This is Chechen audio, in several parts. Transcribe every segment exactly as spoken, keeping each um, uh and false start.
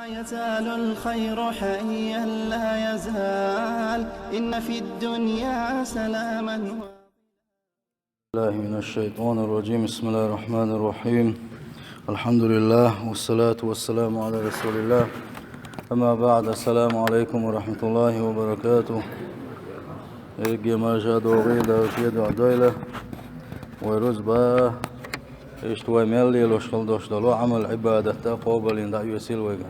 يزال الخير حيا لا يزال، إن في الدنيا سلاما. بالله من الشيطان الرجيم. بسم الله الرحمن الرحيم. الحمد لله والصلاة والسلام على رسول الله. أما بعد، السلام عليكم ورحمة الله وبركاته. Эргий марша догӀийла, шеда дойла. Вай рузба, иштта вай мел лелош хила дош долу Ӏамал, Ӏибадат къобалйина дӀаоьсийла вайгара.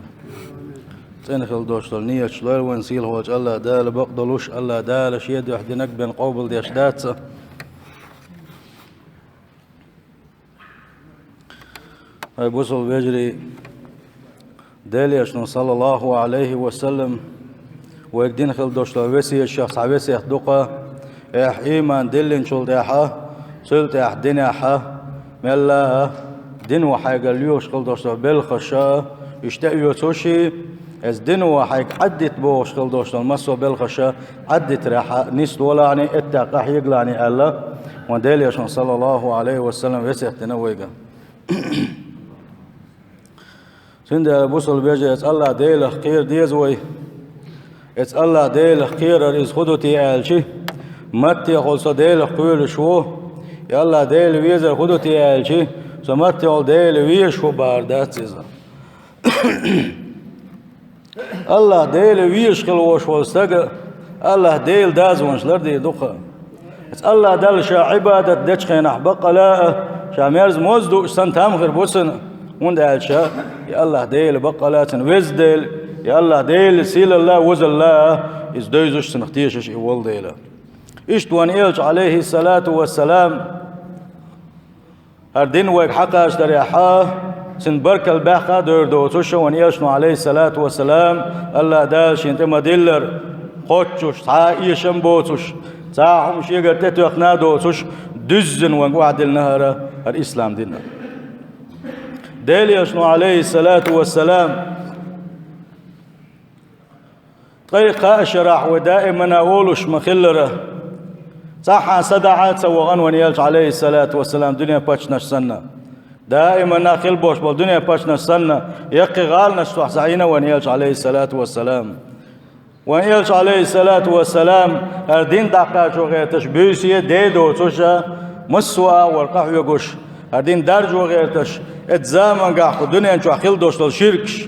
ЦӀена хила дош долу нийяташ лойла вайн сийлахьчу АллахӀ Дала бакъдолуш, АллахӀ Дала шен дуьхьа динарг бен къобалдеш дац. Ай бусул вежарий, Делан Элчано, саллаллаху Ӏалайхи ва саллам, вайга дина хила дош долу весеташех цхьа весет ду-кха, эхь, ийман диллинчул тӀаьхьа, цул тӀаьхьа динехь а, мелла а, дин ву хьайгара лоьхуш хила дош долу белхаш а, иштта оьцуш, иза дин ву хьайга Ӏаддита бохуш хила дош долу массо а белхаш а Ӏаддитарехь а нислолахьний, эттех къахьегалахьний аьлла, вайн Делан Элчано, саллаллаху Ӏалайхи ва саллам, весет дина вайга. Цундела, бусул вежарий, эцу АллахӀ Делах кхера деза вай. Эцу АллахӀ Делах кхерар иза хӀун ду те аьлча, маттехула со Делах кхоьруш ву, и АллахӀ Дела везар хӀун ду те аьлча, со маттехула Дела везаш ву бахар дац иза. АллахӀ Дела везаш хила волуш волу стага АллахӀ Делан дозанаш лардийр ду-кха. Иза АллахӀ Далла ша Ӏибадат дечу хенахь баккъала а, ша мерза моза дууш санна там хир бу цунна, хӀунда аьлча и АллахӀ Дела баккъала а цунна веза дела, и АллахӀ Делан сийлалла а, вузалла а иза девзаш, цунах тешаш и волу дела. Иштта вайн Элча, Ӏалайхиссалату вассалам, хӀара дин вайга хьакхачадарехь а, цуьнан баркалла баьхка а девр доцуш, вайн Элчано, Ӏалайхиссалату вассалам, АллахӀ Дала шена тӀе ма-диллара, кхоччуш, цхьа а эшам боцуш, цхьа а хӀума шегара тӀетоьхна а доцуш, дуьззина вайга охьадиллина хӀара, хӀара ислам дин. Делан Элчано, Ӏалайхиссалату вассалам, ткъе кхаа шарахь вай даимана олуш ма-хиллара, цхьанхьа садаӀа а ца вахана вайн Элча, Ӏалайхиссалату вассалам, дуьненан паччахьаш санна. Даимана хила болуш болу дуьненан паччахьаш санна, яккхий гӀаланаш чохь схьаийна вайн Элча, Ӏалайхиссалату вассалам. Вайн Элча, Ӏалайхиссалату вассалам, хӀара дин дӀакхачо гӀерташ, буьйса а, де а доцуш, массо а агӀор къахьоьгуш, хӀара дин даржо гӀерташ, эцу замангахь кху дуьнен чохь хила долуш долу ширкаш,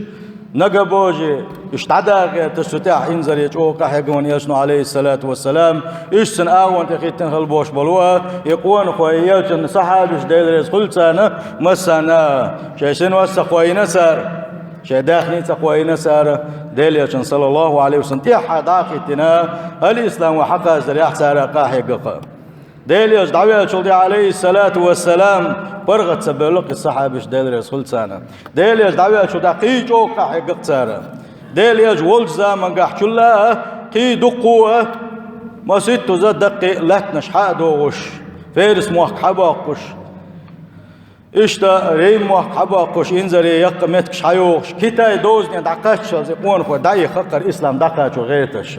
нагабожий, уьш дӀадаха гӀерташ, цу тӀехь инзаре чӀогӀа къахьегна вайн Элчано, Ӏалайхиссалату вассалам, уьш цуьнан агӀонна тӀе хӀиттина хила болуш болу а, и къонахой, и Элчанан сахьабаш, Дела реза хуьлда царна, массарна а, шайн синош ца кхоьйна цара, шайн даьхни ца кхоьйна цара, Делан Элчанна, саллаллаху Ӏалайхи ва саллам, тӀаьхьа дӀа а хӀиттина, хӀара ислам вайна хьакхачадарехь цара къахьегна-кха. Делан Элча дӀаваьллачул тӀаьхьа, Ӏалайхиссалату вассалам, паргӀат ца бевлла-кх и сахьабаш, Дела реза хуьлда царна. Делан Элча дӀаваьллачул тӀаьхьа кхин а чӀогӀа къахьегна-кх цара. Делан Элча волчу замангахь чулла а, кхин дуккха а, масийттаза даккхий лаьттанаш хьа а догӀуш, Ферис-мохк хьа а боккхуш, иштта Рим-мохк хьа а боккхуш, инзаре яккха меттигаш хьа а йохуш, Китай дозане дӀакхаччалц и къонахой дӀаихна-кх хӀара ислам дӀакхачо гӀерташ.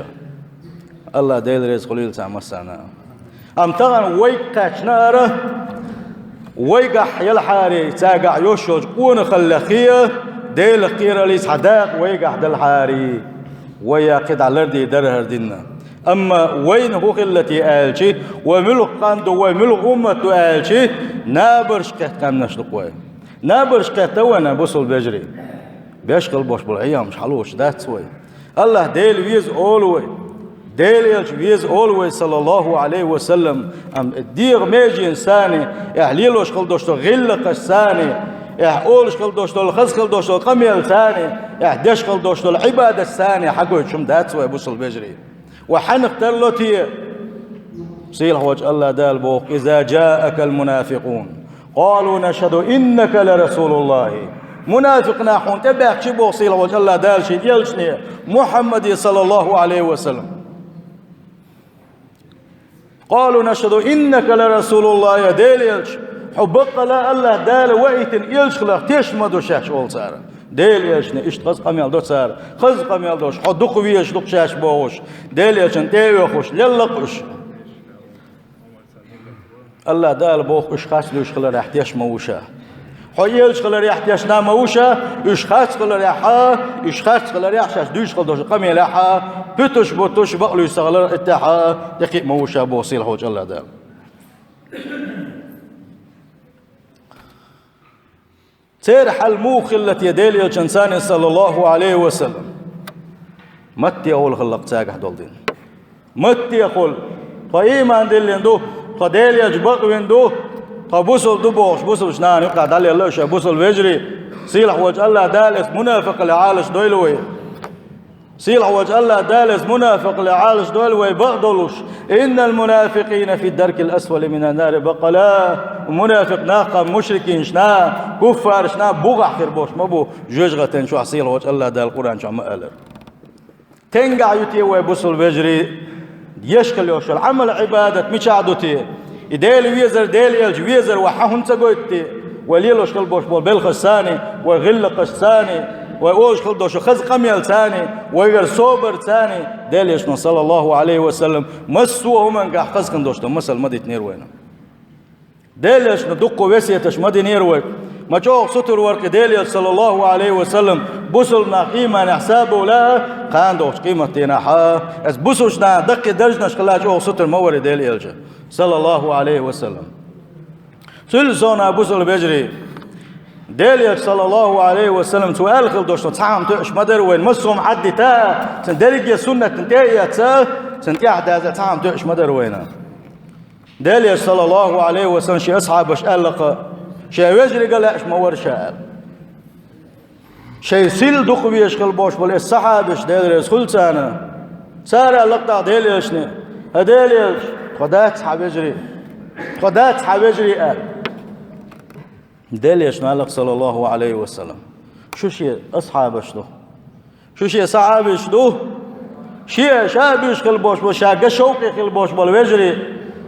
АллахӀ Дела реза хуьлийла царна массарна. Амма тахана вайга кхаьчна хӀара, вайгахь елхьара, цаьргахь йолуш йолчу къонахаллех а, Делах кхераллица цхьа дакъа вайгахь делхьара, вай а кхидӀа лардийр дара хӀара дин. Амма вайна хӀун хилла те аьлча, вай муьлха къам ду, вай муьлха уммат ду аьлча, набарш кхетта къаьмнаш ду-кх вай. Набарш кхетта вайна, бусул вежарий. Беш хила болуш болу Ӏеламаш хьалуучу дац вай. АллахӀ Дела веза олу вай. Делан Элча веза олу вай, саллаллаху Ӏалайхи ва саллам. Амма дегӀан меженаш санна, эхь лелош хила долуш долу гӀиллакхаш санна, эхь олуш хила долуш долу, хаза хила долуш долу къамел санна, эхь деш хила долуш долу Ӏибадат санна хьагойтуш хӀума дац вай, бусул вежарий. Ва хьанах тарло те? Сийлахьчу АллахӀ Дала боху: «Иза джаакал мунафикъун, къалу нашхаду иннака ла расулуллахӀи». Мунафикъ нах хьуна тӀебаьхча, боху сийлахьчу АллахӀ Дала шен элчане, Мухьаммаде, саллаллаху Ӏалайхи ва саллам. «Къалу нашхаду иннака ла расулуллахӀ», я Делан Элча, хьо баккъала АллахӀ Дала ваийтина элча хиларх тешна ма ду шаьш, олу цара. Делан Элчане иштта хаза къамел до цара. Хаза къамел долуш, хьо дукха везаш ду-кх шаьш бохуш, Делан Элчанна тӀе а оьхуш, лелла-кх уьш. АллахӀ Дала боху, уьш харцдуьйш хиларх тешна ма ву ша. Хьо элча хиларехь тешна ма ву ша, уьш харц хиларехь а, уьш харц хиларехь а, шаьш дуьйцуш хила долчу къамелехь а, пуьтуш-бутуш, бакълуьйш ца хилар иттехь а, тӀекхиъ ма ву ша боху сийлахь волчу АллахӀ Дала. Церан хьал муха хилла те Делан элчанца, саллаллаху Ӏалайхи ва саллам? Матте гӀула хилла-кх цаьргахь долу дин? Матте хуьлу? Тхо ийман диллина ду, тхо Делан элча бакъвина ду, тхо бусулба ду бохуш, бусулбачу нахана юкъахь дӀалелла ша бусулба вежарий, сийлахь волчу АллахӀ Дала иза мунафикъалла Ӏалаш дойла вай. Сийлахь волчу АллахӀ Дала иза мунафикъалла Ӏалаш дойла вай бакъдолуш: «Иннал мунафикъина фи даркил асфали минан нари», бакъала, мунафикъ нах-кха мушрикинашна, куффарашна бухахь хир болуш ма бу жоьжахатин чохь, сийлахь волчу АллахӀ Дала Къуръан чохь ма аллара. Тенгахь ю те вай бусулба вежарий, еш хила йолуш йолу Ӏамал-Ӏибадат мичахь ду те? И Дела везар, Делан элча везар вай хьан хӀунда ца гойту те? Вай лелош хила болуш болу белхашца а, вай гӀиллакхашца а, вай олуш хила долуш хаза къамелца а, вай вер собарца а, Делан элчано, саллаллаху Ӏалайхи ва саллам, массо а хӀумангахь хаза хин долуш долу масал ма дитинера вайна. Делан элчано дуккха весеташ ма динера вай. Ма чӀогӀа сутара вара-кх и Делан элча, саллаллаху Ӏалайхи ва саллам, бусулба нах ийманехь сабовла а, кхана догӀучу къематдийнахь а, иза бусулбачу нахана даккхий даржаш хила чӀогӀа сутара ма вара и Делан элча, саллаллаху Ӏалайхи ва саллам. Цул совнаха, бусулба вежарий, Делан элча, саллаллаху Ӏалайхи ва саллам, цо аьлла хила долуш долу цхьа хӀума тоьуш ма дара вайна, массо а хӀума Ӏаддита а, цуьнан дерриге суннатна тӀе а эцна, цуьнан тӀаьхьа даза а цхьа хӀума тоьуш ма дара вайна. Делан элча, саллаллаху Ӏалайхи ва саллам, шен асхьабашка аьлла-кх, шен вежарий ган лаьаш ма вара ша аьлла. Шайн сил дукха везаш хила болуш болу эцу сахьабаш, Дела реза хуьлда царна, цара аьлла-кх тӀаккха Делан элчане: «ХӀай Делан элча, тхо дац хьан вежарий? Тхо дац хьан вежарий?» аьлла. Делан элчано аьлла-кх, саллаллаху Ӏалайхи ва саллам: «Шу шен асхьабаш ду. Шу шен сахьабаш ду. Шен ша буьйш хила болуш болу, ша ган шовкъе хила болуш болу вежарий,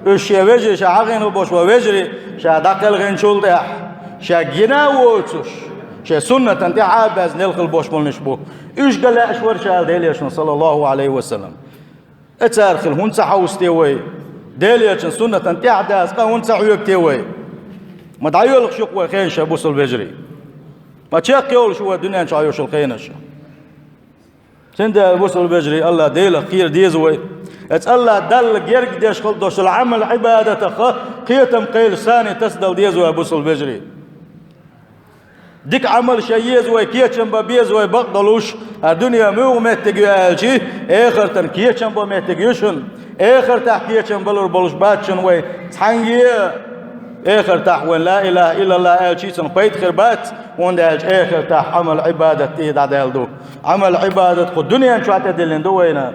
уьш шен вежарий, ша хьахийна хила болуш болу вежарий, ша дӀакхелхинчул тӀаьхьа, ша гина а воцуш, шен суннатан тӀаьхьа а баьзна лелла хила болуш болниш бу. Уьш ган лаьаш вара ша», аьлла Делан элчано, саллаллаху Ӏалайхи ва саллам. Э, цара хила хӀунда ца хьовса те вай? Делан элчан суннатан тӀаьхьа даза къа хӀунда ца хьоьгу те вай? Ма дӀайоьлхуш ю-кх вай хенаш, бусулба вежарий. Ма чекхйолуш ю вай дуьнен чохь йолуш йолу хенаш. Цундела, бусулба вежарий, АллахӀ Делах кхера деза вай. Эцу АллахӀ Далла герга деш хила долуш долу Ӏамал-Ӏибадатах кхетам кхелаш санна тасадала деза вай, бусулба вежарий. Дика Ӏамал шайн еза вай, кечам бан беза вай бакъдолуш, хӀара дуьне муьлха меттиг ю аьлчи, эхартан кечам бан меттиг ю шуна. Эхартахь кечам балур болуш бац шуна вай цхьаьнгге а. Эхартахь вайн ла илаха иллаллахӀ аьлчи, цунах пайда хир бац, хӀунда аьлча эхартахь Ӏамал-Ӏибадат тӀе дӀадаьлла ду. Ӏамал-Ӏибадат кху дуьнен чохь тӀедиллина ду вайна.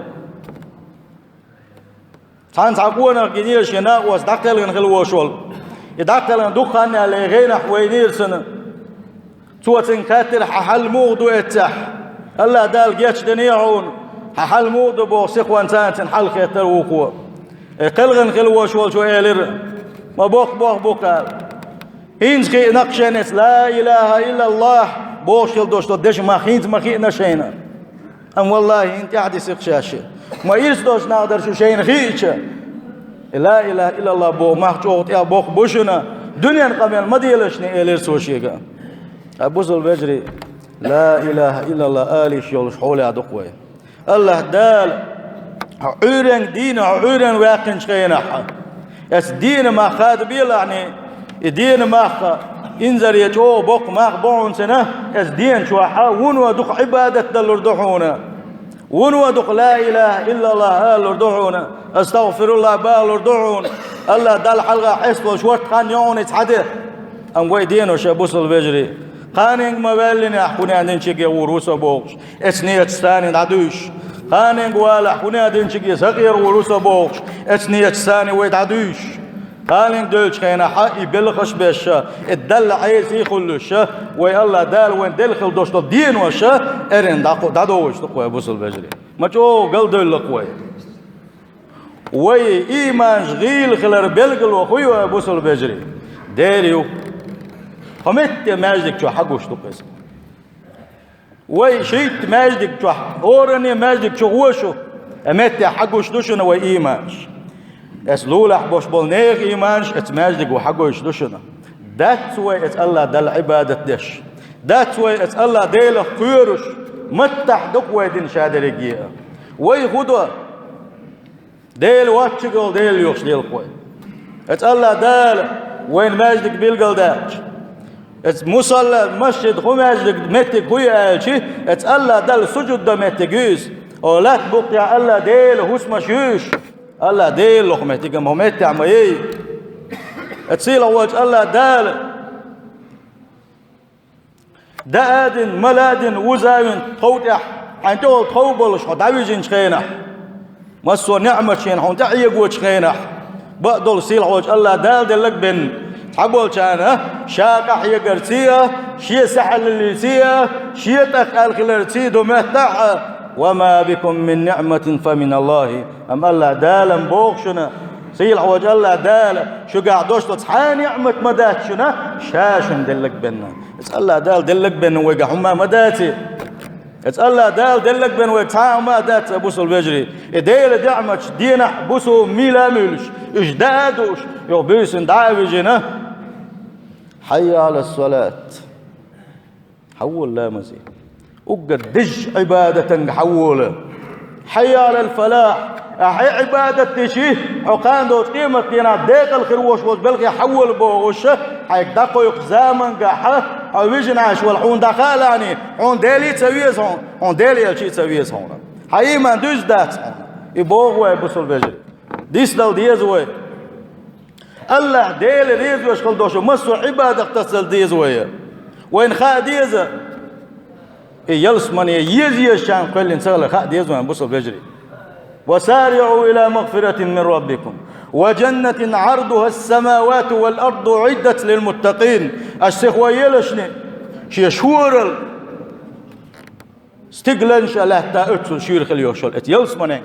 Цхьана цхьа къонах гинера шен накъост дӀакхелхина хила волуш волу. И дӀакхелхина дукха хан яьлла, и гӀенах вайнера цунна. Цо цуьнга хаьттира: «Хьан хьал муха ду эццехь? АллахӀ Дала гечдинехьа хьуна? Хьан хьал муха ду?» бохуш, сихонца цуьнан хьал хеттара вукхо. И кхелхина хила волуш волчо элира: «Ма боккха бохам бу-кх», аьлла. «ХӀинца хиъна-кх шайна эцу ла илаха иллаллахӀ бохуш хила долуш долу дешан мах, хӀинца ма хиъна шайна. Амма валлахӀи, хӀинца тӀаьхьа дисира-кх шаьш и. Ма ирс долчу нах дара шу шайна хиъча. И ла илаха иллаллахӀ боху мах чӀогӀа тӀехь боккха бу шуна, дуьненан къамел ма делаш шуна», элира цо шега. Ткъа, бусулба вежарий, ла илаха иллаллахӀ ала йиш йолуш хьолехь ду-кх вай. АллахӀ Дала хьо Ӏуьйренга дийна, хьо Ӏуьйренга ваьккхинчу хенахь, эцу дийнан мах хадабелахьний, и дийнан мах инзаре чӀогӀа боккха мах бу хьуна цуьнан, эцу дийнан чохь вуно дукха Ӏибадат далур ду хьуна. Вуно дукха ла илаха иллаллахӀ алалур ду хьуна, астагӀфируллахӀ бахалур ду хьуна. АллахӀ Далла хьалха хьесталуш ворхӀ хан ю хьуна иза хьан де. Амма вай денош, бусулба вежарий, кханенга ма ваьллинехь, хӀун аьлла динчуьнга гӀур ву со бохуш, эцу нечу санна дӀадуьйш. Кханенга валахь, хӀун аьлла динчуьнга сакъера гӀур ву со бохуш, эцу нечу санна вай дӀадуьйш. Кханенга девллачу хенахь и белхаш беш, и Далла Ӏеса хуьлуш, вай АллахӀ Дала вайна делла хила долуш долу денош эрна дӀа-, дӀадовлуш ду-кх вай, бусулба вежарий. Ма чӀогӀа галдевлла-кх вай. Вай ийманаш гӀийла хилар билгало хӀун ю, бусулба вежарий? Дера ю. Хьо метте маьждиг чохь хьан гуш ду-кх иза? Вай шийтта маьждиг чохь, хӀоранне маьждиг чу гӀо шу, и метте хьан гуш ду шуна вай ийманаш? Эцу лулахь болуш болу нехан ийманаш эцу маьждиго хьан гуш ду шуна? Дац вай эцу АллахӀ Далла Ӏибадат деш. Дац вай эцу АллахӀ Делах кхоьруш. Маттахь ду-кх вай дина ша дерриге а. Вай хӀун до? Дела воцчуьнга йолу Дела лоьхуш лелахь вай. Эцу АллахӀ Дала вайна маьждиг билгалдаьккхича, эцу мусалла, масжид хӀун маьждиг, меттиг хӀун ю аьлча, эцу АллахӀ Далла сужуд до меттиг ю иза. О, лаьтта букъ тӀехь АллахӀ Делан хӀусамаш ю уьш. АллахӀ Делан лоху меттиг-м хӀокху меттехь ма ю. Эцу сийлахь волчу АллахӀ Дала даа а дина, мала а дина, вуза а вина тхов тӀехь, хьайна тӀехула тхов болуш хьо дӀавижинчу хенахь, массо а ниӀмат шена хьуна тӀе а хьегочу хенахь, бакъдолу сийлахь волчу АллахӀ Дала деллаг бен цхьаболчарна ша къахьегарций а, шен сахьаллаллийций а, шен тӀаккха хиларций а ду меттахь а: «Ва ма бикум мин ниӀматин фа мин АллахӀи». Амма АллахӀ Дала-м боху шуна, сийлахь волчу АллахӀ Дала шуьгахь долуш долу цхьа а ниӀмат ма дац шуна, ша шуна деллаг бен. Эцу АллахӀ Дала деллаг бен вайгахь хӀумма а ма даций. Эцу АллахӀ Дала деллаг бен вайгахь цхьа а хӀумма а дац, сан бусалба вежарий. И Делан ниӀматаш дийнахь а, буса а мийла а муьйлуш, уьш даа а дууш, юха буьйсанна дӀа а вижина: «Хьаййа Ӏала ссалат». Хьан волу ламазе? Уггар дезачу Ӏибадатанга хьан волу? «Хьаййа Ӏалал фалахь». Ахьа и Ӏибадат дичи, хьо кхана доцу къематдийнахь декъала хир волуш волчу белхе хьан волу бохуш, хьайга дӀакхойкхучу замангахь хьо вижина Ӏаш вала хьуна дӀахаалахьний, хьуна Дела а ца веза хьуна, хьуна Дела элча а ца веза хьуна. Хьан ийман дуьзна дац хьуна. И боху вай, бусалба вежарий. Дисдала деза вай. АллахӀ Дела резавеш хила долуш массо а Ӏибадат тасадала деза вай. Вайна хаа деза, и ялсамане еза-езачарна кхоьллина ца хилар хаа деза вайна, бусалба вежарий. «Ва сариӀу ила магфиратин мин раббикум ва жаннатин Ӏардуха ссамавату вал арду Ӏиддат лил муттакъин». Аша сихо елашний, шен шорал стигланаш а, лаьтта а оццул шуьйра хила йолуш йолу эцу ялсамане.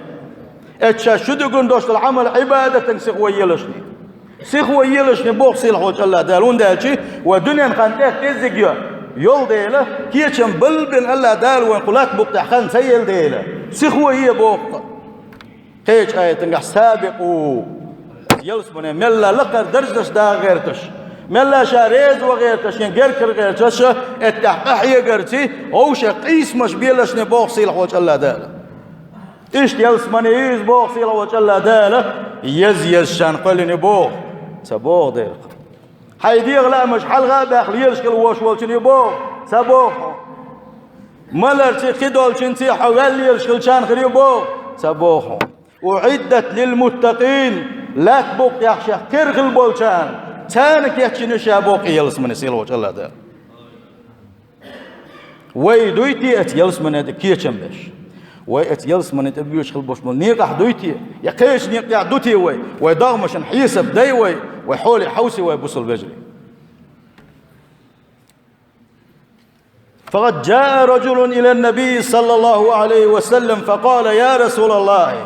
Эцу шаьш чу дуьгун долуш долу Ӏамал-Ӏибадатан сихо елашний. Сихо елашний боху сийлахь волчу АллахӀ Дала, хӀунда аьлча вай дуьненан хан тӀехь кӀеззиг йо, йолу дела, кечам балбина АллахӀ Дала вайн кху латта букъ тӀехь хан ца елла дела, сихо е боху. Кхечу аятангахь: «Сабикъу». Ялсамане мелла лакхара даржаш даха гӀерташ, мелла ша реза ван гӀерташ, шен гергара гӀерташ, эттехь къахьегарций, вовшех къийсамаш белашне боху сийлахь волчу АллахӀ Дала. Иштта ялсамане ю иза боху сийлахь волчу АллахӀ Дала, еза-езачарна кхоьллина ю боху. Ца боху дера. Хьайн дегӀан лаамаш хьалха а баьхна лелаш хила вош волчун ю боху. Ца боху. Маларций, кхидолчуьнций хьо ваьлла лелаш хилчарна хир ю боху. Ца боху. «Уъиддат лил муттакъин», латта букъ тӀехь шех кхера хила болчарна, царна кечйина ю ша боху и ялсамане сийлахь волчу АллахӀ Дала. Вай дуй те эцу ялсамане тӀе кечам беш? Вай эцу ялсамане тӀе боьдуш хила болуш болу некъахь дуй те? Я кхечу некъа тӀехь ду те вай? Вай догӀмашна хьесап дай вай? Вай хьоле хьовсий вай, бусалба вежарий? «Факъад джаа раджулун иля ннабийи саллаллаху Ӏалайхи ва саллам факъала: я Расулаллахи».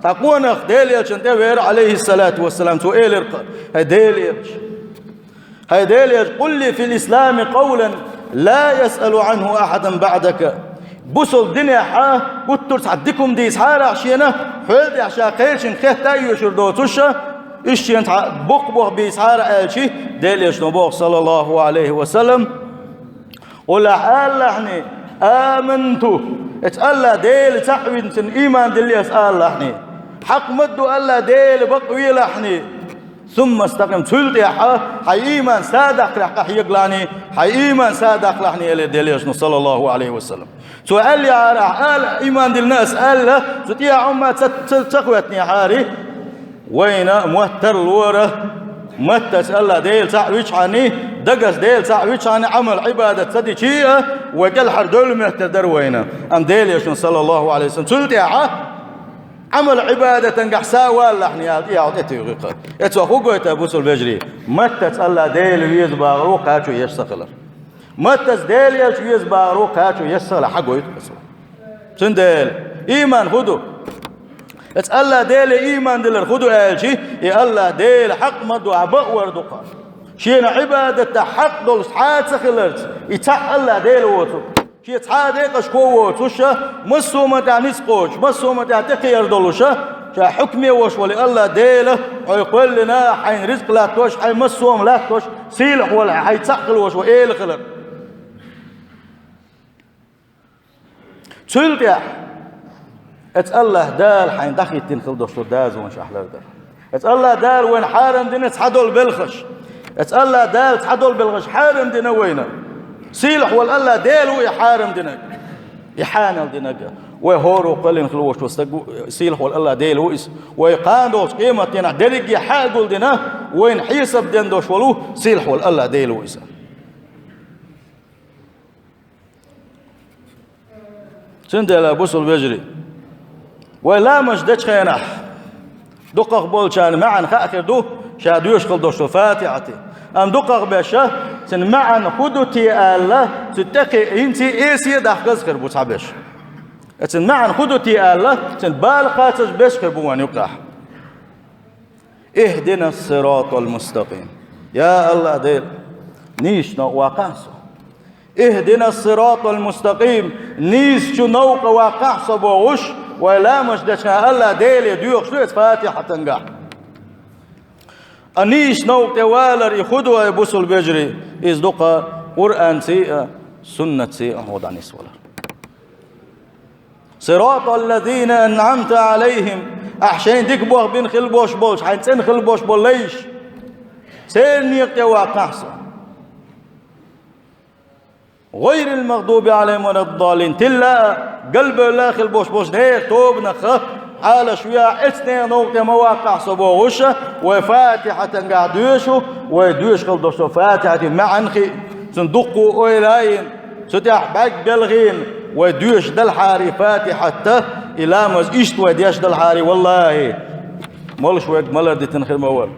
Цхьа къонах Делан элчанна тӀе веара, Ӏалайхиссалату вассалам, цо элира-кх: «ХӀай Делан элча, хӀай Делан элча, къул ли фил ислами къавлан ла асъалу Ӏанху ахьадан баӀдака». Бусалба динехь гуттар а цхьа дика хӀума дийцахьара ахь шена, хьол тӀехь ша кхечуьнга хетта а йоьшур доцуш, иштта шена цхьа боккха бохам бийцахьара аьлчи, Делан элчано боху, саллаллаху Ӏалайхи ва саллам: «Къул», ахь алалахьний: «Аманту», эцу АллахӀ Дела цхьаъ винчунна ийман дилла ас алалахьний. Хьакъ ма-дду АллахӀ Дела бакъвелахьний. «Сумма стакъим», цул тӀаьхьа хьайн ийман садаккхалехь къахьегалахьний, хьайн ийман садаккхалахьний, элира Делан элчано, саллаллаху Ӏалайхи ва саллам. Цо аьллехьара ахь ала, ийман диллина ас аьлла, цу тӀехь хӀумма ца, ца, ца хӀоьттинехьара, вайна мотт тарлора, маттаца АллахӀ Дела цхьаъ вичхьаний, дагас Дела цхьаъ вичхьаний, Ӏамал-Ӏибадат ца дичий а, вай кӀелхьардевлла моьттар дара вайна. Амма Делан элчано, саллаллаху Ӏалайхи ва саллам, цул тӀаьхьа Ӏамал-Ӏибадатангахь са валалахьний аьлла, тӀехьа тӀетуьйхира-кх. Эцо хӀун гойту, бусалба вежарий? Маттаца АллахӀ Дела веза бахар ву кхачо еш ца хилар. Маттаца Делан элча веза бахар ву кхачо еш ца хилар хьан гойту-кх эцо? Цундела, ийман хӀун ду? Эцу АллахӀ Деле ийман дилар хӀун ду аьлчи, и АллахӀ Дела хьакъ ма-дду ахь бакъвар ду-кх. Шена Ӏибадат дан хьакъ долуш цхьа а ца хиларца, и цхьаъ АллахӀ Дела воцург. Шен цхьа а декъашхо воцуш, массо а хӀуманна тӀехь ницкъ кхочуш, массо а хӀуманна тӀехь тӀекхиар долуш, Ша хьукме волуш волу Аллах Дела хьо кхоьллина, хьайна ризкъ латтош, хьайн массо а хӀума латтош, сийлахь волу хьайн цхьаъ хила волуш волу эла хилар. Цул тӀаьхьа оцу Аллах Дала хьайна дӀахӀиттина хила долуш долу дозанаш ахь лардар. Оцу Аллах Дала вайна хьарам дина цхьадолу белхаш. Оцу Аллах Дала цхьадолу белхаш хьарам дина вайна. Сийлахь волу Аллах Дела ву и хьарам динарг, и хьанал динарг. Вай хӀора кхоьллина хила волуш волу стаг ву, сийлахь волу Аллах Дела ву иза. Вай кхана долчу къематдийнахь дерриге хьа а гулдина, вайна хьесап ден долуш волу сийлахь волу Аллах Дела ву иза. Цундела, бусалба вежарий, вай ламаз дечу хенахь дукхах болчарна маьӀна хаа хир ду, ша доьшуш хила долуш долу Фатихьати. Амма дукхах беша, цуьнан маьӀна хӀун ду те аьлла, цу тӀе кхиъна, хӀинца эсе а дахказ хир бу цхьаберш. Цуьнан маьӀна хӀун ду те аьлла, цуьнан бала кхачаза берш хир бу вайн юкъахь. اهدنا الصراط المستقيم. Я Аллах Дела, нийсачу новкъа ваккхахьа со. اهدنا الصراط المستقيم. Нийсачу новкъа ваккхахьа со бохуш, вай ламаз дечу хенахь Аллах Деле доьхуш ду иза Фатихьатангахь. Ткъа нийсачу новкъа тӀе валар и хӀун ду, ай бусалба вежарий? Иза ду-кх Къуръанций а, суннатций а хьо дӀанисвалар. صراط الذين أنعمت عليهم. Ахь шайна дика болх бина хила болуш болчу, хьайна цӀена хила болуш болу лайш. Церан некъа тӀе ваккхахьа со. غير المغضوب عليهم ولا الضالين. Тилла а, галбевлла а хила болуш болчу нехан тобанах хьалаш веа, эцу нехан новкъа тӀе ма ваккхахьа со бохуш, вай Фатихьатангахь доьшу, вай доьшуш хила долуш долу Фатихьатан маьӀна хиъна, цуьнан дуккха ойла а йина, цу тӀехь бӀаьрг белхийна, вай доьшуш делахьара и Фатихьат, и ламаз иштта вай деш делахьара, валлахӀи, молуш верг малар дитина хир ма вара.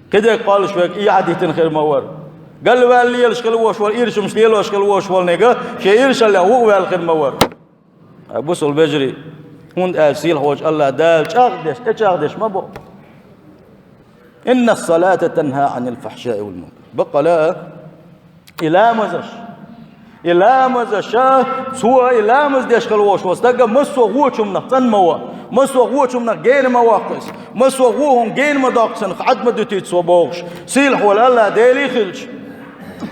Кхидерг кхоллуш верг эхь дитина хир ма вара. Галваьлла лелаш хила волуш волу, ирчамаш лелош хила волуш волу нега, шен иршаллех вухаваьлла хир ма вара. Ай бусалба вежарий, хӀунда аьлча сийлахь волчу Аллах Дала чӀагӀдеш, тӀечӀагӀдеш ма бо: إن الصلاة تنهى عن الفحشاء والمنكر. Баккъала а, и ламазаш, и ламазаш, цо и ламаз деш хила волуш волу стаг массо а вочу хӀуманах цӀан ма ван, массо а вочу хӀуманах гена ма ваккха иза, массо а вон хӀума гена ма доккху цунах, Ӏад ма дуьтийта цо бохуш, сийлахь волу Аллах Деле хилча.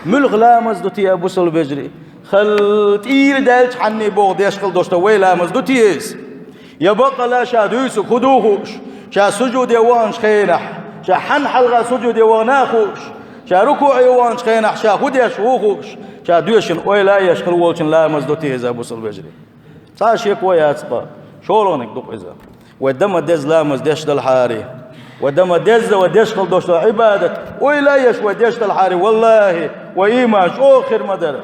Муьлха ламаз ду те, ай бусалба вежарий? Хала тӀера даьлча хьанний боху деш хила долуш долу вай ламаз ду те иза? Я баккъала ша дуьйцург хӀун ду хууш, ша сужуде ваханчу хенахь, ша хьанна хьалха сужуде вахана а хууш, ша рукуӀе ваханчу хенахь ша хӀун деш ву хууш, ша доьшуш ойла а еш хила волчун ламаз ду те иза, бусалба вежарий? Цхьа а шеко яц-кх, шолгӀаниг ду-кх иза. Вай дан ма дезза ламаз деш делахьара, вай дан ма дезза вай деш хила долуш долу Ӏибадат ойла а еш вай деш делахьара, валлахӀи, вай ийман чӀогӀа хир ма дара.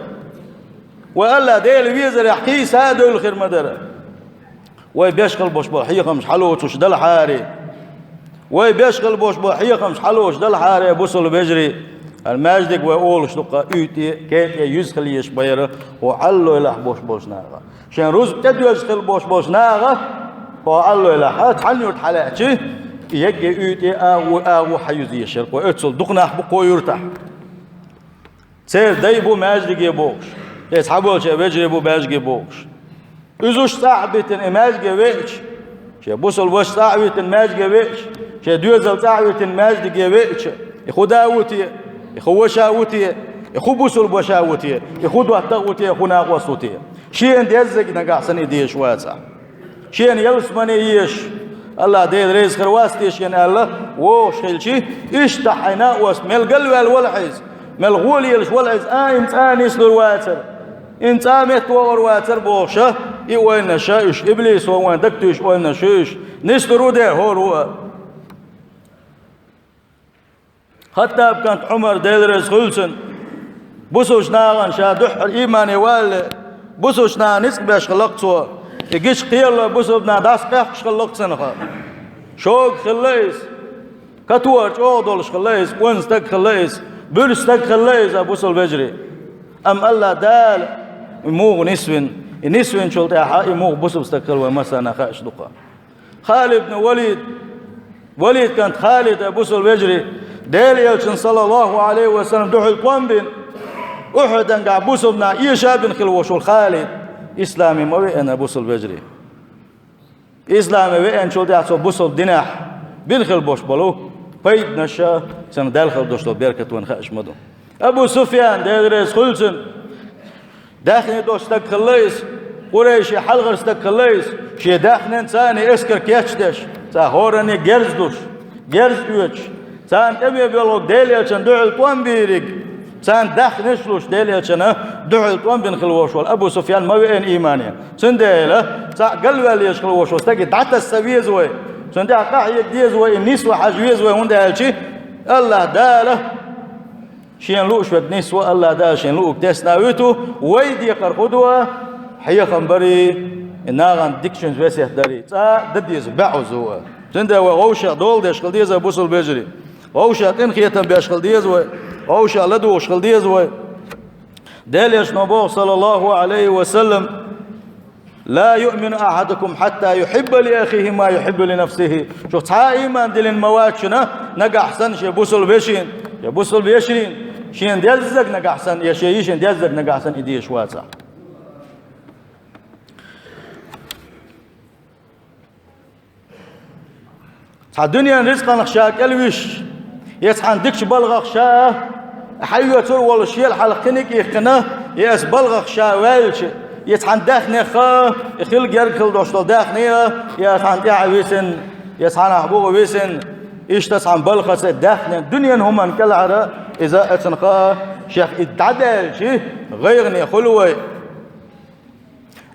Вай Аллах Дела везарехь кхийса а девлла хир ма дара. Вай беш хила болуш болу хьехамаш хьалоцуш делахьара, вай беш хила болуш болу хьехамаш хьалоцуш делахьара, бусалба вежарий, хӀара маьждиг вай олуш ду-кх, уьйтӀе, кетӀе, юьзза хила езаш бен яра, хӀо Ӏаллойла болуш болчу наха. Шен рузба тӀедоьжна хила болуш болчу наха, хӀо Ӏаллойла, хьан цхьана юьрта хьалаьӀча, егге уьйтӀе, агӀо, агӀо хьан юьза езаш яра, хӀо оццул дукха нах бу кхо юьртахь. Церан дай бу маьждиге бохуш, я цхьаболчеран вежарий бу маьждиге бохуш. Уьзуш цӀахь а битина и маьждиге веача, шен бусалба ваша цӀахь а витина маьждиге веача, шен доьзал цӀахь а витина маьждиге веача, и хӀун да ву те, и хӀун ваша ву те, и хӀун бусалба ваша ву те, и хӀун доттагӀа ву те, хӀун накъост ву те? Шена деззарг нагахь санна и дезаш вацахь. Шена ялсамане езаш, Аллах Дела реза хир вац те шена аьлла, вогӀуш хилча, иштта хьайн накъост мел галваьлла вала хьо иза, мел гӀолаелаш вала хьо иза, а, и цӀа нислур вацара, и цӀа меттавогӀур вацара бохуша, и ойланаш уьш, иблисо вайн дагтуьйсуш ойланаш уьш, нислур ву дера хӀора ву а. Хаттаб кӀант Ӏумар, Дела реза хуьлда цунна, бусалба нахана ша дуьххьара иймане валале, бусалба наха ницкъ беш хилла-кх цо, и гича кхело бусалба нах дӀасакъехкаш хилла-кх цунах. Шога хилла иза, катор чӀогӀа долуш хилла иза, кӀант стаг хилла иза, буьрса стаг хилла иза, бусалба вежарий. Амма Аллах Дала и муха нисвина, и нисвинчул тӀаьхьа и муха бусалба стаг хилла вайн массарна а хаьаш ду-кх. Халид ибн Валид, Валид кӀант Халид, ай бусалба вежарий, Делан Элчано, саллаллаху Ӏалайхи ва саллам, дуьхьал тхом бина, Ухьудангахь бусалба нах эша а бина хилла волуш волу Халид, исламе ма веана, ай бусалба вежарий. Исламе веанчул тӀехьа цо бусалба динехь бина хила болуш болу пайданаш а, цунах даьлла хила долуш долу беркат вайна хууш ма ду. Абу Суфьян, Дела реза хуьлда цунна, даьхни долуш стаг хилла иза, къурайшийн хьалхара стаг хилла иза, шен даьхнина царна эскар кечдеш, цара хӀоранна герз луш, герз оьцуш, царна тӀаме боьлхург Делан Элчанна дуьхьал тӀом бийриг, царна даьхнаш луш Делан Элчанна дуьхьал тӀом бина хила волуш волу Абу Суфьян ма веана иймане. Цундела цхьаъ галваьлла езаш хила волуш волу стаге дӀатаса веза вай. Цунна тӀехь къахьега деза вай, и нисван хьажа веза вай, хӀунда аьлча АллахӀ Дала шена лууш верг нисван, АллахӀ Дала шена луург тесна вуьту, вай декхар хӀун ду, хьехам барий, и нахана дикачуьнца весет дарий, цкъа а дан деза баьӀузу а. Цундела вай вовшех дола деш хила деза, бусалба вежарий. Вовшех къинхетам беш хила деза вай, вовшех ладугӀуш хила деза вай. Делан Элчано боху, саллаллаху Ӏалайхи ва саллам: «Ла юъмину ахьадукум хьатта юхьибба ли ахихи ма юхьиббу ли нафсихи». Шух цхьа а ийман диллина ма вац шуна, нагахь санна шен бусалба вешина, я бусалба вешина, шена деззарг нагахь санна, я шен йишина деззарг нагахь санна и дезаш вацахь. Цхьа дуьненан рицкъанах ша кӀелвиш, я цхьана дикачу балхах ша хьайоьцур волу шел хьалха кхиниг а иккхина, я аса балхах ша ваьлча, я цхьана даьхнех а, и хила герга хила долуш долу даьхне а, я цхьана тӀаьхьа висина, я цхьанахь буху висина, иштта цхьана балхаца даьхне, дуьненан хӀуманна кӀелхьара иза а цунах а, шех и дӀадаьлча, гӀайгӀане хуьлу вай.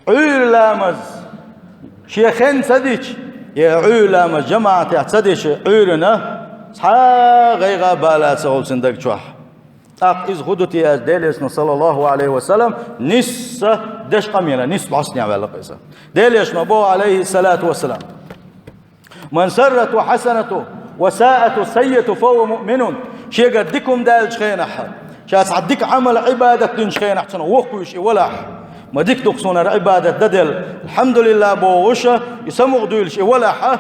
Ӏуьйра ламаз шен хенна ца дича, я Ӏуьйра ламаз жамаӀатехь ца дича Ӏуьйранна, цхьа гӀайгӀа а, бала а ца хуьлу цуьнан даг чохь. ТӀаккха иза хӀун ду те аьлча, Делан Элчано, саллаллаху Ӏалайхи ва саллам, нисса деш къамелан, нисса бӀостанехь ваьлла-кх иза. Делан Элчано боху, Ӏалайхиссалату вассалам: «Ман сарратху хьасанатуху ва саатху саййиатуху фа хӀува муъминун». Шегара дика хӀума даьллачу хенахь, ша цхьа дика Ӏамал, Ӏибадат динчу хенахь цунах воккхавеш и валахь, ма дика ду-кх суна хӀара Ӏибадат дан делла, алхьамдулиллахӀ бохуш, и самукъадуьйлуш и валахь,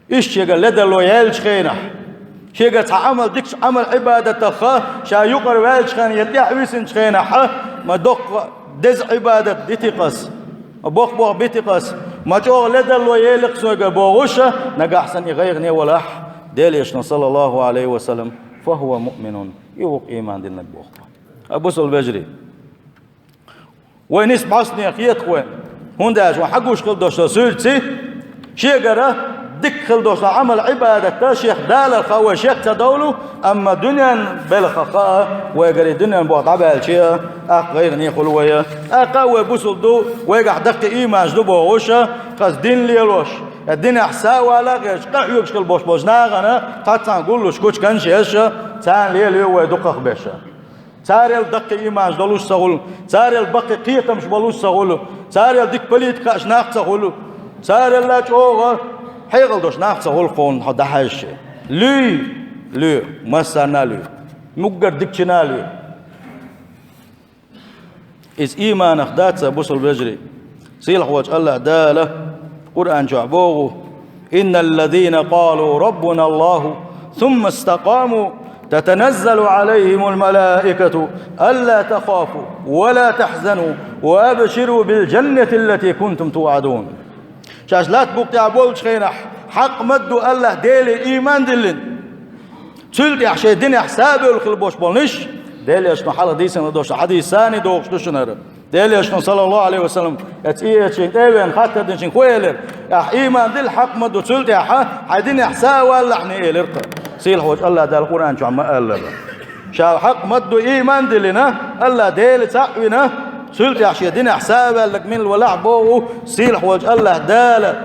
иштта шегара ледарло яьллачу хенахь, шегара цхьа Ӏамал, дикачу Ӏамал, Ӏибадатах ша юкъара ваьллачу хенахь я тӀаьхьа висинчу хенахь, ма доккха деза Ӏибадат дити-кх ас, ма боккха болх бити-кх ас, ма чӀогӀа ледарло ели-кх соьгара бохуш, нагахь санна и гӀайгӀане валахь, Делан Элчано, саллаллаху Ӏалайхи ва саллам: «Фа хӀува муъминун», и ву-кх ийман диллинарг боху. Ткъа, бусалба вежарий, вай нисса бӀостанехь хета-кх вайна, хӀунда аьлча вайна хьагуш хила долуш долу суьртаца, шегара дика хила долуш долу Ӏамал, Ӏибадат а шех даларх а вай шек ца довлу, амма дуьненан белхах а, вайгара и дуьненан болх дӀабаьлча а, тӀаккха гӀайгӀане хуьлу вай. ТӀаккха а вай бусалба ду, вайгахь даккхий ийманаш ду бохуш, кхуза дин лелош, я динехь са а вала а гӀерташ, къахьоьгуш хила болуш болчу нахана цхьацца гуллуш кучканаш а еш, царна лелайо вай дукхах беш. Царел даккхий ийманаш долуш ца хуьлу, царел баккхий кхетамаш болуш ца хуьлу, царел дика политикаш нах ца хуьлу, царелла чӀогӀа хьекъал долуш нах ца хуьлу кхунна хьо дӀахьаьжча. Луьй, луьй, массарна а луьй, муьлхха дикачунна а луьй. Иза ийманах дац, бусалба вежарий. Сийлахь волчу АллахӀ Дала Къуръан чохь боху: «Инналлазина къалу раббуналлаху, сумма стакъаму, татаназзалу Ӏалайхимул малаикату, алла тахафу, ва ла тахзану, ва абширу бил жаннати аллати кунтум туъадун». Шаьш латта букъ тӀехь болчу хенахь, хьакъ ма-дду АллахӀ Деле ийман диллина, цул тӀаьхьа шайн динехь са а бевлла хила болуш болниш, Делан Элчано хьалха дийцина долуш хьадисаш санна догӀуш ду шуна хӀара. Делан Элчано, саллаллаху Ӏалайхи ва саллам, эцу иэчийн тӀе а веана, хаттар динчуьнга хӀун элира? Ахь ийман дилла хьакъ ма-дду цул тӀаьхьа, хьайн динехь са а валлахьний, элира-кх. Сийлахь волчу АллахӀ Дала Къуръан чохь ма-аллара. Ша хьакъ ма-дду ийман диллина, АллахӀ Дела цхьаъ вина, цул тӀаьхьа шен динехь са а ваьлларг мила валахь боху сийлахь волчу АллахӀ Дала.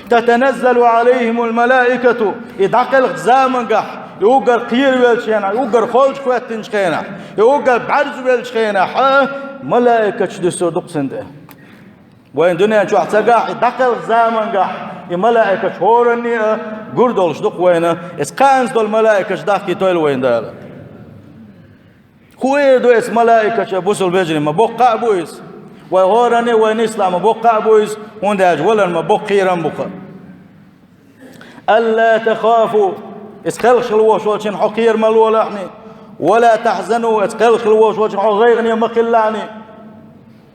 «Татаназзалу Ӏалайхимул малаикату», и дӀакхелхачу замангахь, и уггар кхеравеллачу хенахь, и уггар холчу хӀоьттинчу хенахь, и уггар бӀаьрзе веллачу хенахь, малаикаташ дуьсур ду-кх цунна тӀе. Вайн дуьнен чохь ца гахь, и дӀакхелхачу замангахь, и малаикаташ хӀоранне а гур долуш ду-кх вайна, эцу кхаанца долу малаикаташ дахкийтойла вайна Дала. ХӀун эр ду эцу малаикаша, бусалба вежарий, ма боккха а бу иза. Вай хӀоранне а вай нислахь ма боккха а бу иза, хӀунда аьлча валар ма боккха кхерам бу-кх. «Алла тахафу», эцу кхелхаш хила волуш волчунна хьо кхера ма лолахьний. «Ва ла тахзану», эцу кхелхаш хила волуш волчунна хьо гӀайгӀане ма хилалахьний.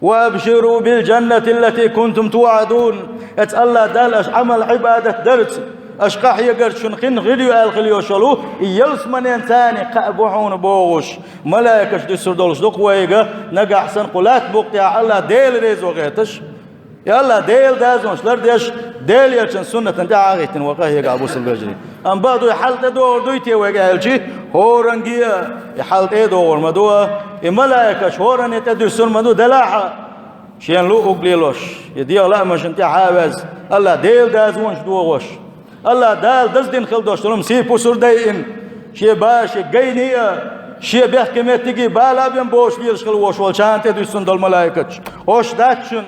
وأبشروا بالجنة التي كنتم توعدون. Эцу АллахӀ Дала аша Ӏамал-Ӏибадат дарца, аша къахьегарца шуна кхин хир ю аьлла хила йолуш йолу и ялсаманин цӀарна кхаъ бу хьуна бохуш, малайкаш дуьсур долуш ду-кх вайга, нагахь санна кху лаьттан букъа тӀехь АллахӀ Дела резо хеташ. И АллахӀ Делан дазонаш лардеш, Делан Элчан суннатана тӀаьхьа а хӀиттина вай къахьегахь, бусалба вежарий. Амма бакъ дуй, хьал тӀедогӀур дуй те вайга аьлча, хӀоранге а и хьал тӀедогӀур ма ду, и малайкаш хӀоранна тӀедуьссур ма ду делахь а. Шена луъург лелош, и дегӀан лаамашна тӀаьхьа а ваьзна, АллахӀ Делан дазонаш догӀуш, АллахӀ Дала даздина хила долуш долу сий-пусар дайина, шен бала, шен гайне а, шен бехке меттиге бала а бен бохуш лелаш хила волуш волчарна тӀедуьссина долу малайкаш. ХӀорш дац шуна,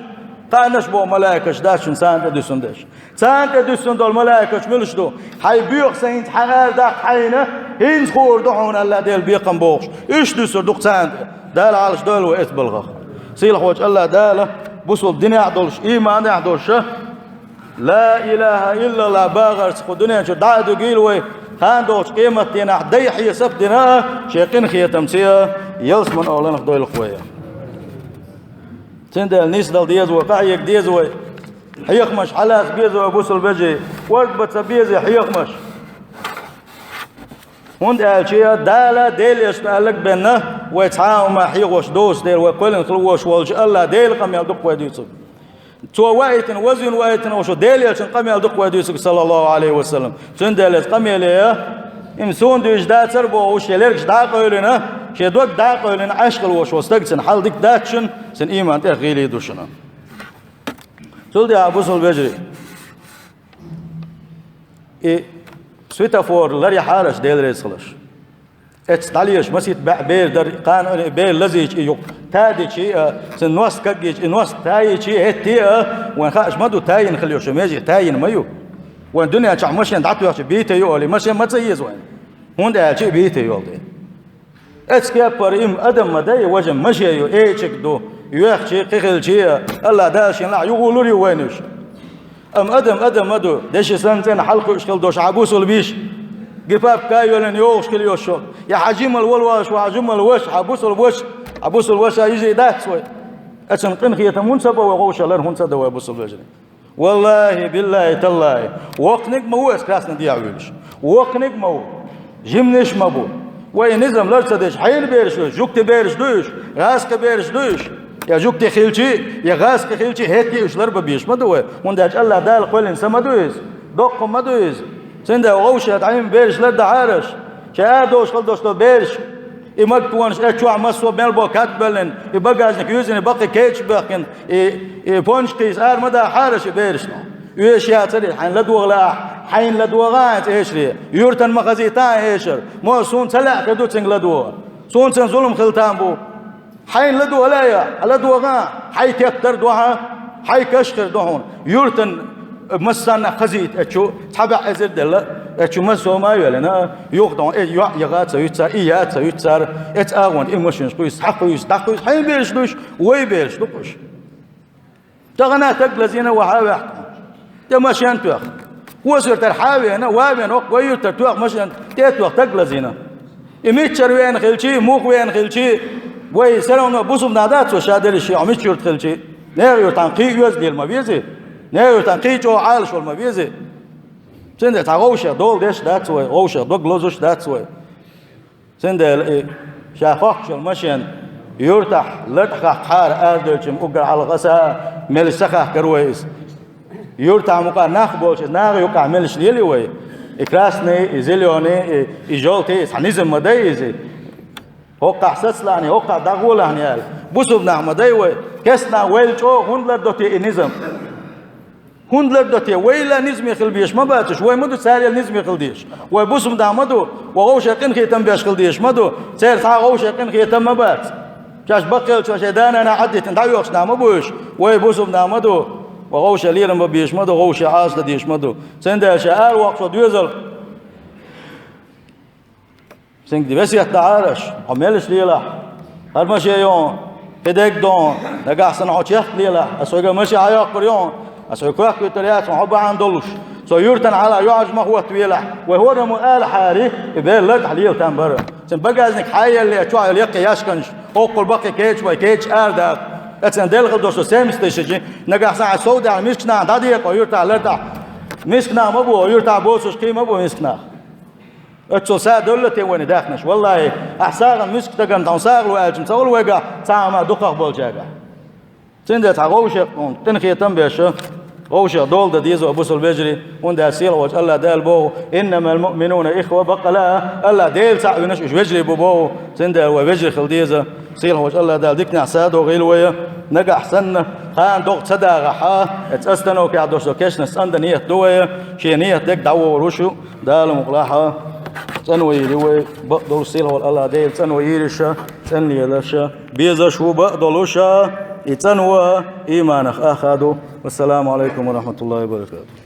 кхаанаш боху малайкаш дац шуна царна тӀедуьссина дерш. Царна тӀедуьссина долу малайкаш муьлш ду? Хьайн боьха са хӀинца хьан ара даккха хьайна, хӀинца хуур ду хьуна АллахӀ Делан бекхам бохуш. Уьш дуьсур ду-кх царна тӀе. Дала Ӏалаш дойла вай эцу балхах. Сийлахьчу АллахӀ Дала бусалба динехь а долуш, ийманехь а долуш, ла илаха иллаллахӀ бахарца кху дуьнен чуьра дӀа а дуьгийла вай, кхана долчу къематдийнахь дай хьесап а дина а, шен къинхетамца а ялсаманин олаллах дойла-кх вай. Цундела нисдала деза вай, къахьега деза вай, хьехамаш хьалаца беза вай, бусалба вежарий, кӀордабан ца беза хьехамаш. ХӀунда аьлча Дала Делан Элчано аьлларг а бен, вай цхьа а хӀума хьехош доцу дела, вай кхоьллина хила волуш волчу АллахӀ Делан къамел ду-кх вай дуьйцург. Цо ваийтина, вазвина ваийтина волчу Делан Элчан къамел ду-кх вай дуьйцург, саллаллахӀу Ӏалайхи ва саллам. Цундела иза къамеле, и суна дуьйцуш дацара бохуш, шен лергаш дӀа а къевлина, шен дог дӀа а къевлина, Ӏаш хила волуш волу стаг, цуьнан хьал дика дац шуна, цуьнан ийман тӀех гӀийла ду шуна. Цул тӀаьхьа, бусалба вежарий, и светофор ларъяхьара аша, Дела реза хуьлуш. Эццахь дӀалелаш масийтта баьӀ бер дара, кхана а бер лазийча и юкъа тадичи а, цуьнан ност кагйича, и ност таийчи а, хӀетте а, вайн хууш ма ду, тайина хила йолуш, меже тайина ма ю. Вайн дуьнен чохь машен дӀатоьхча бийта ю олий, машен ма ца еза вайн. ХӀунда аьлча и бийта йолу дела. Эцу кеппара и адам ма дай, важа машен ю, эчиг ду, йоьхчи, кхин хилчи а, АллахӀ Дала шен лахь юхалур ю вайна уьш. Амма адам адам ма ду, деши санна цӀена хьалакхуьуш хила долуш хьан бусалба йиша, гипапка а йоьллина йогӀуш хила йолуш, я хьан жималла вала валаш ву хьан жималла ваша, хьан бусалба ваша, хьан бусалба ваша йижий дац вай. Оцунна къинхетам хӀунда ца бо вай, вовшах лар хӀунда ца до вай, бусалба вежарий? ВаллахӀи, биллахӀи, таллахӀи, воккханиг а ма ву аса красный дехьа вуьйлуш. Воккханиг а ма ву. Жиманаш а ма бу. Вай низам лар ца деш, хьенан бераш ду уьш? Жуьгтийн бераш ду уьш? ГӀазкхийн бераш ду уьш? Я жуьгти хилчи, я гӀазкхи хилчи, хӀетте а уьш ларбан безаш ма ду вай. ХӀунда аьлча АллахӀ Дала кхоьллина са ма ду иза, доккха ма ду иза. Цундела вовшех дӀайина бераш лардахьара аша. Шайн а долуш хила долуш долу бераш, и магтонаш, э, чохь массо а мел бо кад а бевллина, и багажник юьззина, баккхий кечаш а баьхкина, и, и понча кхийса ара ма дахьара аша и берашна. Оьшуш яцара и, хьайна ладогӀа лаахь, хьайна ладогӀа а хьайна эшаре, юьртана ма хазийта а хьайна эшар. Мо суна ца лаьа хир ду цуьнга ладогӀа. Суна цуьнан зулам хила там бу. Хьайна ладогӀа лаьа, хьан ладогӀа а, хьайн тептар а ду хьан, хьайн каш а хир ду хьуна. Юьртана массарна а хазийта, эцу чу цхьа бӀе эзар делла, эцу чу массо а ма а веллина, юха ду хьуна, э, йоӀ яха а ца юьту цара, и яа а ца юьту цара, эцу агӀонна и машинаш кхуьйсу, схьакхуьйсу, дӀакхуьйсу, хьайна бераш ду уьш, вай бераш ду-кх уьш. Тахана таг лазийна, ваха а ваьхна, тӀе машен тоьхна. Хьо суьртара хьа а веана, ва а веана, хӀокху вай юьртара тоьхна машен, тӀе а тоьхна таг лазийна. И миччара веана хилчи, муха веана хилчи, вай всё равно бусалба нах дац, цо ша делла шен хьо мичча юьрта хилчи. НегӀан юьртахь кхин а оьзда лела ма везий. НегӀан юьртахь кхин а чӀогӀа Ӏалашвала ма везий. Цундела цхьа вовшех дола деш дац вай, вовшех дог лозуш дац вай. Цундела и ша хохкуш йолу машен юьртахь лартӀехь хахкахьара арадевлча, уггар хьалха аса а меллаша ца хахкара вай иза. Юьртахь мукъа нах болчу иза нахе юкъахь меллаша лелий вай? И красный, и зелёный, и, и жёлтый, иза хьан низам ма дай иза. ХӀокхахь сацалахьний, хӀокхахь дӀагӀолахьний аьлла, бусалба нах ма дай вай. Кестнахь вайл чӀогӀа хӀунда лардо те и низам? ХӀунда лардо те? Вайла низаме хила безаш ма бац уьш, вай ма ду царел низаме хила дезаш. Вай бусалба нах ма ду, вай вовшех къинхетам беш хила дезаш ма ду, церан цхьа а вовшех къинхетам ма бац. Шаьш баккхелча шайн да-нана Ӏаддитина дӀайохуш нах ма бу уьш, вай бусалба нах ма ду, вай вовшех лерам бан безаш ма ду, вовшех Ӏалашдан дезаш ма ду. Цундела шайн аравоккхуш волу доьзал цуьнга весет дахьара аша: хьо меллаша лелахь, хӀара машен ю хьуна, кхидерг ду хьуна, нагахь санна хьо чехка лелахь, аса хьоьга машен хьайоккхур ю хьуна, аса хьоьга кхехкуьйтур яц хьуна, хьо бахьана долуш. Со юьртана хьала йоӀаж ма хӀоттавелахь, вай хӀораммо алахьара, и бер лартӀехь лела там бара. Цуьнан багажник хьаелле, чохь йолу яккхий яьшканаш, хӀоккхул баккхий кечаш бай, кечаш арадаккха. Аццан делхал дошло семьдесят тысяч, нагахь санна хьайн сов даьхьна мискача наха дӀадекъо юртахь лартахь. Мискача наха ма бу, юртахь боцуш кхин ма бу мискача наха. Оццул са а доллу те вайна даьхнаш. Валлахьи, ахь сагӀина мискача дагана тхьовна сагӀа лу аьлча, ца хуьлу вайгахь, цхьа а ма дукхах болчаьргахь. Цундела цхьа вовшех къинхетам беш, вовшех дола дан деза бусалба вежарий, хӀунда аьлча сийлахьчу АллахӀ Дала боху: «Иннамал муъминуна ихва», баккъала, АллахӀ Дела цхьаъ винарш уьш вежарий бу боху. Цундела вай вежарий хила деза, сийлахьчу АллахӀ Дала диканехь садо гӀийла вай, нагахь санна, кхана догӀа ца дагӀахь, эца остановкехь дош до кешнаш цӀандан нийят ду вай, шен нийят дерг дӀавогӀур ву шу, Дала мукъалахь, цӀанвийр ю вай, бакъдолуш сийлахьчу АллахӀ Дела цӀанвийр ю ша, цӀанлелаш, безаш ву бакъдолуш, и цӀанво иманах ах а ду. Вассаламу Ӏалайкум ва рахьматуллахӀи ва баракатухӀ.